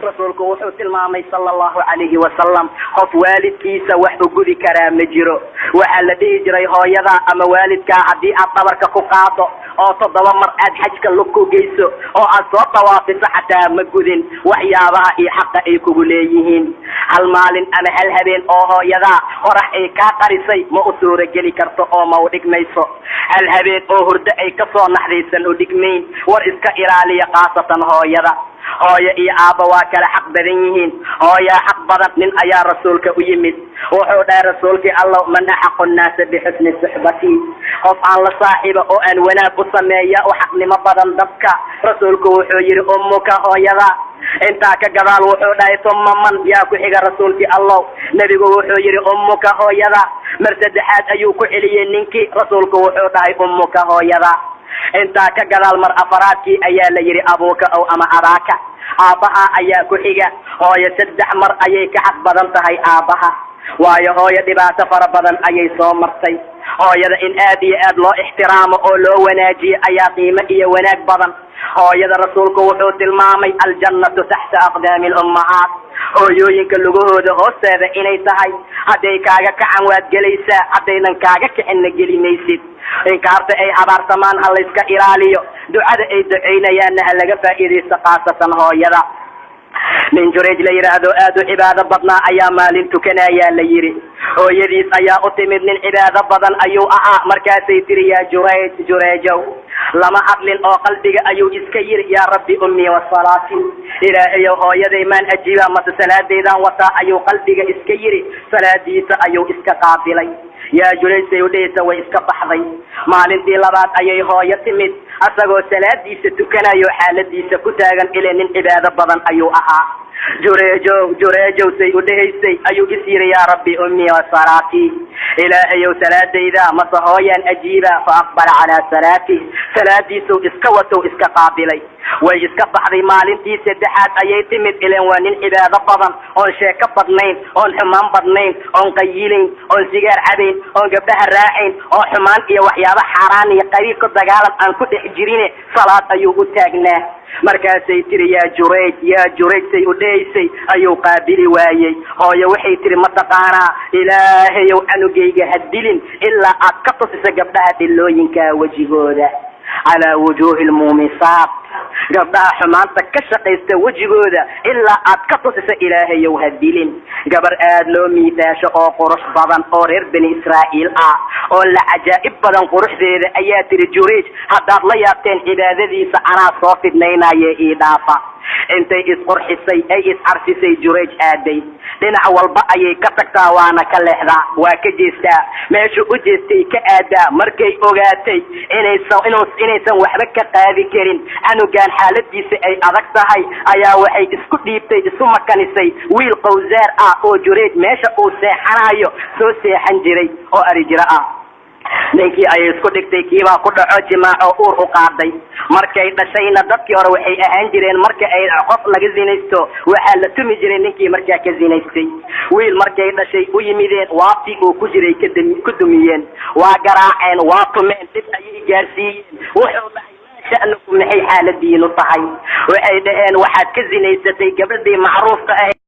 Rasuulku wuxuu tilmaamay, sala Allahu calayhi wasalam, qof waalidkiisa wax u gudi karaa ma jiro. Waxaa la dhihi jiray, hooyada ama waalidkaa haddii aad dhabarka ku qaado oo 7 mar aad xajka lug ku geyso oo aad soo dawaafiso, xataa ma gudin waxyaabaha iyo xaqa ay kugu leeyihiin. Hal maalin ama hal habeen oo hooyadaa qorax ay kaa qarisay ma u suurageli karto oo ma u dhigmayso. Hal habeen oo hurdo ay kasoo naxdaysan u dhigmayn. War iska ilaaliya, khaasatan hooyada. Hooyo iyo aabba waa kala xaq badan yihiin, hooyaa xaq badan. Nin ayaa rasuulka u yimid. Wuxuu dhahay, "Rasuulkii Allow, man axaqu nnaasa bixusni suxbati? Qof aan la saaxiiba oo aan wanaag u sameeya u xaqnimo badan dadka?" Rasuulku wuxuu yidhi, "Ummuka, hooyada." Intaa ka gadaal wuxuu dhahay, "Tuma man? Yaa ku xiga, Rasuulkii Allow?" Nebigu wuxuu yidhi, "Ummuka, hooyada." Mar saddexaad ayuu ku celiyey ninkii. Rasuulku wuxuu dhahay, "Ummuka, hooyada." Intaa ka gadaal mar afaraadkii ayaa la yidhi, "Abuuka ow ama abaaka, aabbaha ayaa ku xiga." Hooyo 3 mar ayay ka xaq badan tahay aabbaha, waayo hooyo dhibaato fara badan ayay soo martay. Hooyada in aad iyo aad loo ixtiraamo oo loo wanaajiyo ayaa qiimo iyo wanaag badan. Hooyada rasuulku wuxuu tilmaamay aljannatu taxta aqdaami alummahaat, hooyooyinka lugahooda hoosteeda inay tahay. Hadday kaaga kacan waad gelaysaa, haddaynan kaaga kicinna geli maysid. Inkaarta ay habaarsamaan ha layska ilaaliyo, ducada ay ducaynayaanna ha laga faa'iidaysto, khaasatan hooyada. Nin Jureej la yidhaahdo, aad u cibaado badnaa, ayaa maalin tukanayaa la yidhi. Hooyadiis ayaa u timid. Nin cibaado badan ayuu ahaa. Markaasay tiri, "Yaa Jurayj, Jureejow." Lama hadlin oo qalbiga ayuu iska yiri, "Yaa Rabbi, ummii wasalaati, Ilaahayow, hooyaday maan ajiibaa mase salaadeydaan wataa?" ayuu qalbiga iska yiri. Salaadiisa ayuu iska qaabilay. "Yaa Juraysay," udhehaysa, way iska baxday. Maalintii labaad ayay hooyo timid, asagoo salaadiisa tukanayo, xaaladiisa ku taagan, ile nin cibaado badan ayuu ahaa. "Jureejow, Jureejow," say u dhehaysay, ayuu is yiri, "Yaa Rabbi, ummii wasalaatii, Ilaahayow, salaadayda mase hooyaan ajiiba?" Fa aqbala calaa salaati, salaadiisuu iska watow, iska qaabilay, way iska baxday. Maalintii saddexaad ayay timid. Ilen waa nin cibaado badan, oon sheeko badnayn, oon xumaan badnayn, oon qayilayn, oon sigaar cabayn, oon gabdhaha raacayn, oo xumaan iyo waxyaaba xaaraan iyo qabiil ku dagaalan aan ku dhex jirine, salaad ayuu u taagnaa. Markaasay tiri, "Yaa Jurayj, yaa Jurayj," say u dhehaysay ayuu qaabili waayey. Hooyo waxay tiri, "Mataqaanaa, Ilaahayow, canugayga ha dilin ilaa aad ka tusisa gabdhaha dhilooyinka wejigooda, calaa wujuuhi lmuumisaat, gabdhaha xumaanta ka shaqaysta wejigooda ilaa aad ka tusisa, Ilaahayow, ha dilin." Gabar aad loo miidaasho oo qurux badan oo reer Bani Israa'iil ah oo la cajaa'ib badan quruxdeeda ayaa tiri, "Jurayj haddaad la yaabteen cibaadadiisa, anaa soo fidnaynaye, ii dhaafa." Intay isqurxisay ay iscarfisay Jurayj aaday. Dhinac walba ayay ka tagtaa, waana ka leexdaa, waa ka jeestaa, meeshu u jeestay ka aadaa. Markay ogaatay inaysan waxba ka qaadi karin canugan, xaaladiisa ay adag tahay, ayaa waxay isku dhiibtay, isu makanisay wiil qawsaar ah oo Jurayj meesha uu seexanayo soo seexan jiray oo arijiro ah. Ninkii ayay isku dhigtay, kiibaa ku dhaco, jimaaco, uur u qaaday. Markay dhashayna, dadkii hore waxay ahaan jireen, marka ay qof laga zinaysto waxaa la tumi jiray ninkii markaa ka zinaystay. Wiil markay dhashay u yimideen, waabtii uu ku jiray ku dumiyeen, waa garaaceen, waa tumeen, dhib ayay gaarsiiyeen. Wuxuu dhahay, "Maa sha'nukum? Maxay xaaladiinu tahay?" Waxay dhaheen, "Waxaad ka zinaysatay gabadhii macruufka ahayd."